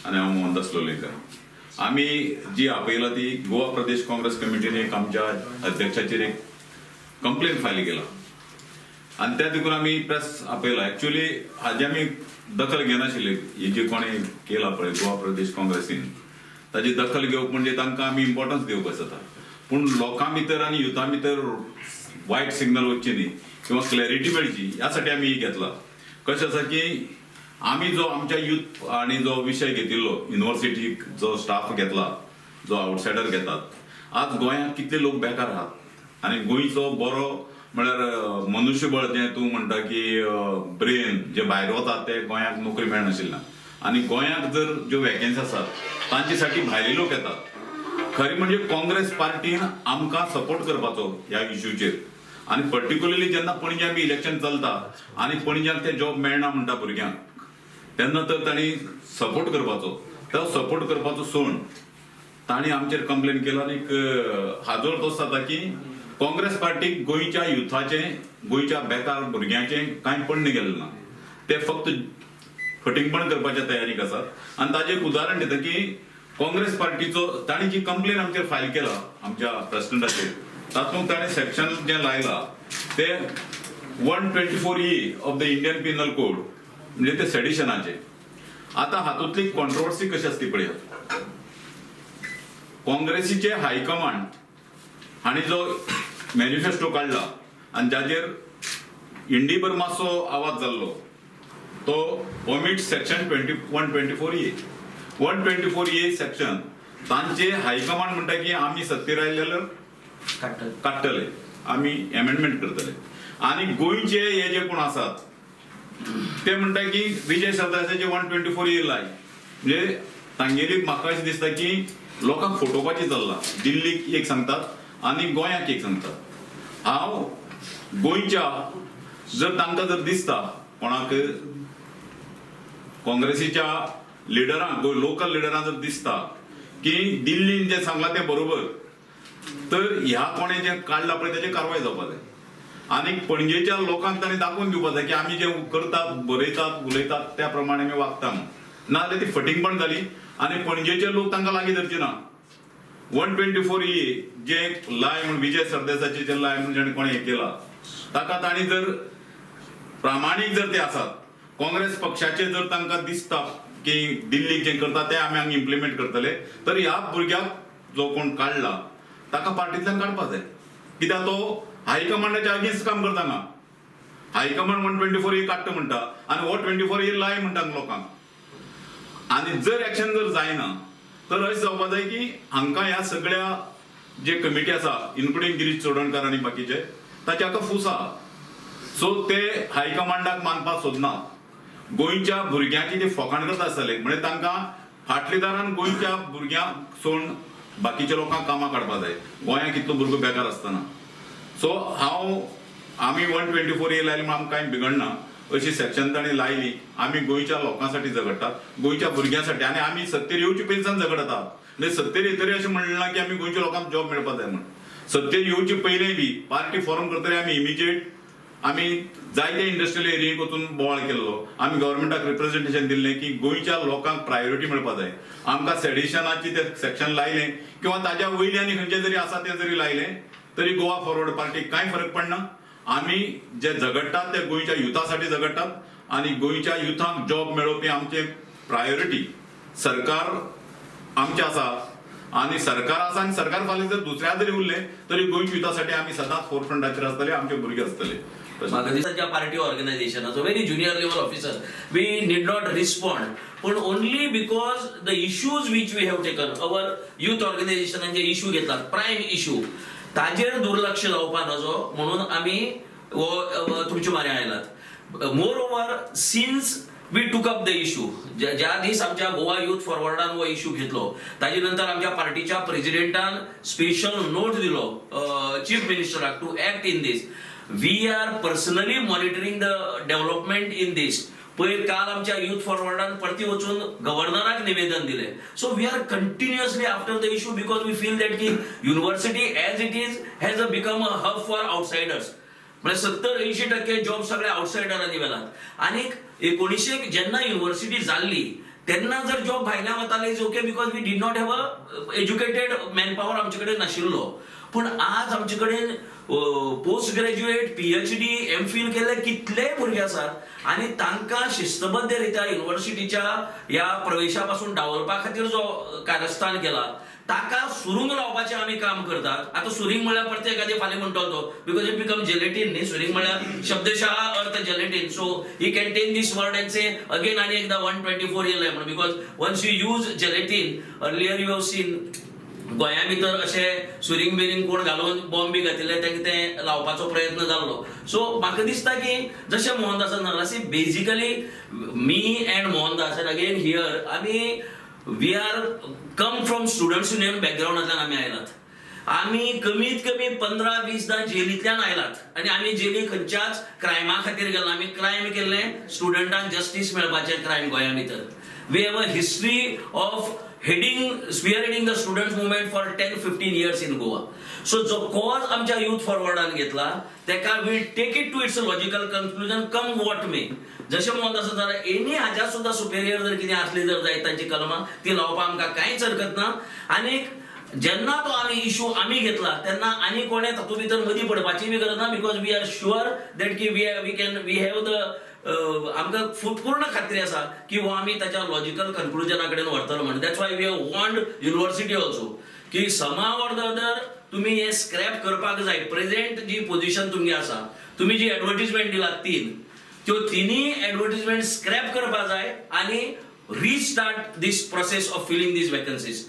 आनी हांव मोहनदास लोलयेकर. आमी जी आपयला ती गोवा प्रदेश काँग्रेस कमिटीन एक आमच्या अध्यक्षाचेर एक कंप्लेन फायल केला आनी त्या देखून आमी प्रेस आपयला. एक्चुअली हाजी आमी दखल घेनाशिल्ली. ही जी कोणी केला पळय गोवा प्रदेश काँग्रेसीन, ताजी दखल घेवप म्हणजे तांकां आमी इम्पॉर्टन्स दिवपाक जाता, पूण लोकां भितर आनी युथा भितर वायट सिग्नल वचचे न्ही किंवा क्लॅरिटी मेळची ह्या साठी आमी ही घेतला. कशें आसा की आमी जो आमच्या युथ आणि जो विशय घेतिल्लो, युनिव्हर्सिटीक जो स्टाफ घेतला, जो आउटसायडर घेतात, आज गोंयांत कितले लोक बेकार आहात आनी गोंयचो बरो म्हळ्यार मनुष्यबळ जें तूं म्हणटा की ब्रेन जे भायर वतात ते गोंयांक नोकरी मेळनाशिल्ल्यान आनी गोंयांत जर ज्यो वेकेन्सी आसात तांचे साठी भायले लोक येतात. खरें म्हणजे काँग्रेस पार्टीन आमकां सपोर्ट करपाचो ह्या इश्यूचेर आनी पर्टिक्युलरली जेन्ना पणजे आमी इलेक्शन चलता आनी पणज्याक ते जॉब मेळना म्हणटा भुरग्यांक, तेन्ना तर तांणी सपोर्ट करपाचो. तो सपोर्ट करपाचो सोड तांणी आमचेर कंप्लेन केला. आनीक हाजो अर्थ असो जाता की काँग्रेस पार्टीक गोंयच्या युथाचें, गोंयच्या बेकार भुरग्यांचें कांय पडणे गेलें ना. ते फक्त फटींगपण करपाच्या तयारीक आसात. आनी ताजें एक उदाहरण दिता की काँग्रेस पार्टीचो तांणी जी कंप्लेन आमचेर फायल केला आमच्या प्रेसिडेंटाचेर, तातूंत ताणें सेक्शन जें लायला ते 124E of the Indian Penal Code, म्हणजे ते सेडिशनाचे. आता हातूंतली कॉन्ट्रोवर्सी कशी आसती पळयात. काँग्रेसीचे हायकमांड हांणी जो मॅनिफेस्टो काडला आनी जाचेर इंडीभर मातसो आवाज जाल्लो, तो omit section 124A. 124A section तांचे हायकमांड म्हणटा की आमी सत्तेर आयले जाल्यार काडटले, आमी एमेंडमेंट करतले. आनी गोंयचे हे जे कोण आसात ते म्हणटा की विजय सरदेसाचे 124A लाय. म्हणजे तांगेली म्हाका अशें दिसता की लोकांक फटोवपाची चल्ला. दिल्लीक एक सांगतात आनी गोंयाक एक सांगतात. हांव गोंयच्या जर तांकां जर दिसता, कोणाक काँग्रेसीच्या लिडरांक, लोकल लिडरांक जर दिसता की दिल्लीन जें सांगलां तें बरोबर, तर ह्या कोणें जें काडलां पळय तेजेर कारवाय जावपा जाय आनी पणजेच्या लोकांक तांणी दाखोवन दिवपा जाय की आमी जें करतात, बरयतात, उलयतात त्या प्रमाणे आमी वागता म्हणून. नाजाल्यार ती फटींगपण जाली आनी पणजेचे लोक तांकां लागीं धरचे ना. 124A जे लाय म्हूण विजय सरदेसाचे जे लाय म्हूण जेणे कोणें हें केलां, ताका तांणी जर प्रामाणीक जर ते आसात काँग्रेस पक्षाचे, जर तांकां दिसता की दिल्लीक जें करता तें आमी हांगा इम्प्लिमेंट करतले, तर ह्या भुरग्याक जो कोण काडला ताका पार्टींतल्यान काडपा जाय. कित्याक तो हायकमांडाच्या अगेन्स्ट काम करता हांगा. हायकमांड 124A काडटा म्हणटा आनी हो 24A लाय म्हणटा लोकांक. आनी जर एक्शन जर जायना तर अशें जावपा जाय की हांकां ह्या सगळ्या जे कमिटी आसा, इन्क्लुडींग गिरीश चोडणकार आनी बाकीचे, ताचे हाका फूस आहा. सो ते हायकमांडाक मानपाक सोदना. गोंयच्या भुरग्यांची ते फकाण करता आसतले, म्हणजे तांकां फाटल्या दारान गोंयच्या भुरग्यांक सोडून बाकीच्या लोकांक कामां काडपा जाय, गोंयांत कितलो भुरगो बेकार आसतना. सो हांव आमी 124A लायली म्हूण आमकां कांय बिगडना अशी सेक्शन तांणी लायली. आमी गोंयच्या लोकांसाठी झगडटात, गोंयच्या भुरग्यांसाठी आनी आमी सत्तेर येवचे पयलींच्यान झगडटात. म्हणजे सत्तेर येतरी अशें म्हणलें ना की आमी गोंयच्या लोकांक जॉब मेळपा जाय म्हूण. सत्तेर येवचे पयलीं बी पार्टी फॉर्म करतरी आमी इमिजिएट आमी जायते इंडस्ट्रियल एरियेक वचून बोवाळ केल्लो. आमी गव्हर्मेंटाक रिप्रेझेंटेशन दिल्लें की गोंयच्या लोकांक प्रायोरिटी मेळपा जाय. आमकां सेडिशनाची ते सेक्शन लायलें किंवा ताज्या वयले आनी खंयचे जरी आसा ते जरी लायलें तरी गोवा फॉरवर्ड पार्टीक कांय फरक पडना. आमी जे झगडटात ते गोंयच्या युथासाठी झगडटात आनी गोंयच्या युथांक जॉब मेळोवपी आमचे प्रायोरिटी. सरकार आमचें आसा आनी सरकार आसा आनी सरकार फाल्यां जर दुसऱ्या जरी उरलें तरी गोंयच्या युथासाठी आमी सदांच फोरफ्रंटाचेर आसतले, आमचे भुरगे आसतले. म्हाका दिसता party ऑर्गनायझेशनाचो very junior level officer, we need not respond, पण only because the issues which we have taken, our youth ऑर्गनायझेशनान जे इश्यू घेतलात, प्रायम इश्यू, ताजेर दुर्लक्ष जावपा नजो म्हणून आमी हो तुमचे म्हऱ्यान आयलात. Moreover, since we took up the issue, ज्या दीस आमच्या गोवा युथ फॉरवर्डान हो इश्यू घेतलो, ताजे नंतर आमच्या पार्टीच्या प्रेसिडेंटान स्पेशल नोट दिलो chief मिनिस्टराक to act in this. We are personally monitoring the development in this. पयर काल आमच्या युथ फॉरवर्डान परती वचून गव्हर्नराक निवेदन दिलें. So we are continuously after the issue because we feel that की university as it is has a become a hub for outsiders. म्हणजे 70-80% job सगळे आउटसायडरांनी व्हेलात. आनी 1900 जेन्ना युनिव्हर्सिटी जाल्ली तेन्ना जर जॉब भायल्यान वताले is okay, because we did not have a educated man power आमचे कडेन नाशिल्लो. पूण आज आमचे कडेन post graduate, PhD, MPhil केल्ले कितलेय भुरगे आसात आनी तांकां शिस्तबद्ध रित्या युनिव्हर्सिटीच्या ह्या प्रवेशा पासून डावलपा खातीर जो कारस्थान केला, ताका सुरूंग लावपाचें आमी काम करतात. आतां सुरींग म्हळ्यार परते एखादी फाल्यां म्हणटलो तो, because it become gelatine न्ही. सुरींग म्हळ्यार शब्दशः अर्थ gelatine, so he can take this word and say again आनी एकदा 124 येयलें म्हणून, because once you use gelatine, earlier you have seen गोंया भितर अशे सुरींग बिरींग कोण घालून बॉम्ब बी घातिल्ले, तांकां ते लावपाचो प्रयत्न जाल्लो. सो म्हाका दिसता की जशें मोहनदासान सांगलां, see, basically me and Mohandas and again here आमी we are come from students union बॅकग्रावंडांतल्यान आमी आयलात. आमी कमीत कमी 15-20 दा जेलींतल्यान आयलात आनी आमी जेली खंयच्याच क्रायमा खातीर गेला. आमी क्रायम केल्ले स्टुडंटांक जस्टीस मेळपाचें क्रायम गोंया भितर. We have a history of heading spearheading the student movement for 10-15 years in Goa. So जो कॉज आमच्या युथ फॉरवर्डान घेतला, तेका we take it to its logical conclusion, come what may. जशें मोहनदासान जाल्यार एनी हाज्या सुद्दां सुपेरियर जर कितें आसली जर जायत तांची कलमां, ती लावपाक आमकां कांयच हरकत ना. आनी जेन्ना तो आमी इशू आमी घेतला, तेन्ना आनी कोणे तातूंत भितर मदीं पडपाची बी गरज ना, because we are sure that की we can we have the आमकां पूर्ण खात्री आसा की हो आमी ताच्या लॉजिकल कन्क्लुजना कडेन व्हरतलो म्हणून. That's why we have warned university also की समहाव ऑर the other तुमी हे स्क्रॅप करपाक जाय. प्रेझेंट जी पोझिशन तुमगे आसा, तुमी जी एडवर्टीजमेंट दिला तीन, त्यो तिनूय एडवर्टीजमेंट स्क्रॅप करपाक जाय आनी restart this process of filling these vacancies.